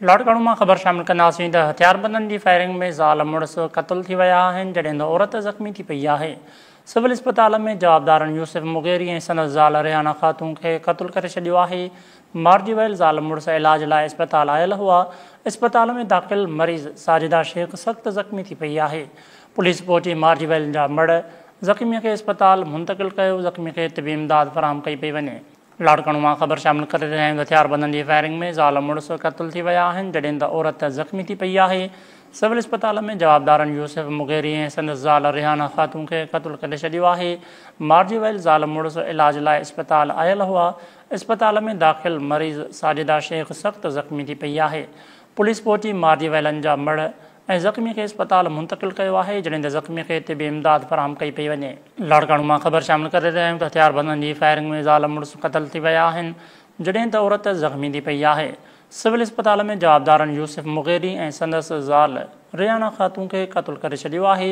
لاڑکانو مان خبر شامل ڪنداسين ته هٿياربندن جي فائرنگ ۾ زال مڙس قتل ٿي ويا آهن، جڏهن ته عورت زخمي ٿي پئي آهي. سول اسپتال ۾ جوابدارن يوسف مغيري ۽ سندس زال ريحانه خاتون کي قتل ڪري ڇڏيو آهي. مارجي ويل زال مڙس علاج لاء اسپتال آيل هئا. اسپتال ۾ داخل مريض ساجده شيخ سخت زخمي ٿي پئي آهي. پوليس پهچي مارجي ويلن جا مڙ زخمي کي اسپتال منتقل ڪيو. زخمي کي طبي امداد فراهم ڪئي پئي وڃي. لاڙڪاڻو مان خبر شامل ڪري رهيا آهيون ته هٿياربندن جي فائرنگ ۾ زال مڙس قتل ٿي ويا آهن، جڏهن ته عورت زخمي ٿي پئي آهي. سول اسپتال ۾ جوابدارن يوسف مغيري ۽ سندس زال ريحانه خاتون کي قتل ڪري ڇڏيو آهي. مارجي ويل زال مڙس علاج لاء اسپتال آيل هئا. اسپتال ۾ داخل مريض ساجده شيخ سخت زخمي ٿي پئي آهي. پوليس پهچي مارجي ويلن جا مڙ ۽ زخمي کي اسپتال منتقل ڪيو آهي، جڏهن ته زخمي کي طبي امداد فراهم ڪئي پئي وڃي. لاڙڪاڻو مان خبر شامل ڪري رهيا آهيون ته هٿياربندن جي فائرنگ ۾ زال مڙس قتل ٿي ويا آهن، جڏهن ته عورت زخمي ٿي پئي آهي. سول اسپتال ۾ جوابدارن يوسف مغيري ۽ سندس زال ريحانه خاتون کي قتل ڪري ڇڏيو آهي.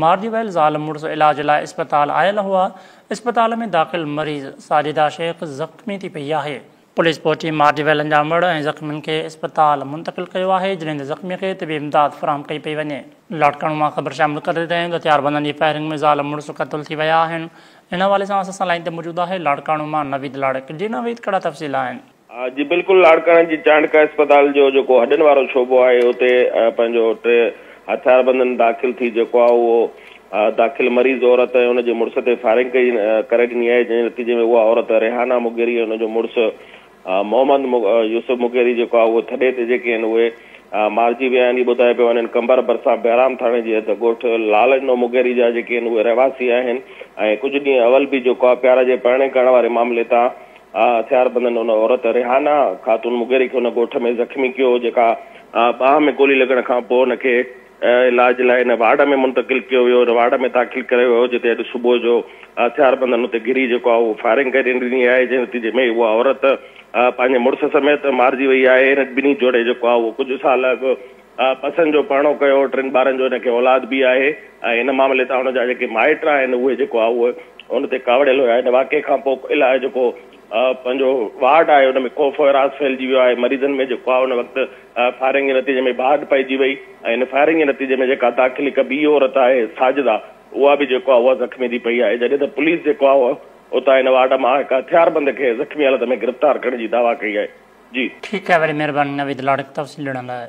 مارجي ويل زال مڙس علاج لاء اسپتال آيل هئا. اسپتال ۾ داخل مريض ساجده شيخ زخمي ٿي پئي آهي. پوليس پهچي مارجي ويلن جا مڙ ۽ زخمين کي اسپتال منتقل ڪيو آهي، جڏهن ته زخمي کي طبي امداد فراهم ڪئي پئي وڃي. لاڙڪاڻو مان خبر شامل ڪري رهيا آهيون ته هٿياربندن جي فائرنگ ۾ زال مڙس قتل ٿي ويا آهن. ان حوالي سان اسان سان لائين تي موجود آهي لاڙڪاڻو مان نويد لاڙڪ. جي نويد، ڪهڙا تفصيل آهن؟ ها جي، بلڪل. لاڙڪاڻي جي چانڊڪا اسپتال جو جيڪو هڏن وارو شعبو آهي، اتي، ا، پنهنجو ٽي هٿياربندن داخل ٿي، جيڪو آهي اهو، ا، داخل مريض عورت ۽ ان جي مڙس تي فائرنگ ڪئي، ا، ڪري ڏني آهي، جنهن نتيجي ۾ اها عورت ريحانه مغيري ۽ ان جو مڙس، ا، محمد مغ-، ا، يوسف مغيري جيڪو آهي، اهو ٿڏي تي جيڪي آهن، اهي، ا، مارجي ويا آهن. هي ٻڌايو پيو وڃن قمبر ڀرسان بهرام ٿاڻي جي هٿ ڳوٺ لالچ نو مغيري جا جيڪي آهن، اهي رهواسي آهن. ۽ ڪجهه ڏينهن اول به جيڪو آهي، پيار جي پرڻي ڪرڻ واري معاملي تان، ا، هٿياربندن ان عورت ريحانه خاتون مغيري کي ان ڳوٺ ۾ زخمي ڪيو، جيڪا، ا، ٻانهن ۾ گولي لڳڻ کان پوءِ هن کي، ا، علاج لاءِ هن وارڊ ۾ منتقل ڪيو ويو. هن وارڊ ۾ داخل ڪرايو ويو، جتي اڄ صبح جو هٿياربندن اتي گهري جيڪو آهي، اهو فائرنگ ڪري ڏني آهي، جنهن نتيجي ۾ اها عورت، ا، پنهنجي مڙس سميت مارجي وئي آهي. هن ٻنهي جوڙي جيڪو آهي، اهو ڪجهه سال اڳ، ا، پسند جو پرڻو ڪيو، ٽن ٻارن جو هن کي اولاد به آهي. ۽ هن معاملي تان هن جا جيڪي مائٽ آهن، اهي جيڪو آهي، اهي هن تي ڪاوڙيل هيا. هن واقعي کان پوءِ ڪل آهي جيڪو، ا، پنهنجو وارڊ آهي، هن ۾ خوف و هراس ڦهلجي ويو آهي. مريضن ۾ جيڪو آهي، هن وقت، ا، فائرنگ جي نتيجي ۾ ٻاهه پئجي وئي. ۽ هن فائرنگ جي نتيجي ۾ جيڪا داخل هڪ ٻي عورت آهي، ساجده، اها به جيڪو آهي، اها زخمي ٿي پئي آهي. جڏهن ته پوليس جيڪو آهي، اتان هن وارڊ مان هڪ هٿياربند کي زخمي حالت ۾ گرفتار ڪرڻ جي دعويٰ ڪئي آهي. جي. ٺيڪ آهي، وڏي مهرباني نويد لاڙڪ تفصيل ڏيڻ لاءِ.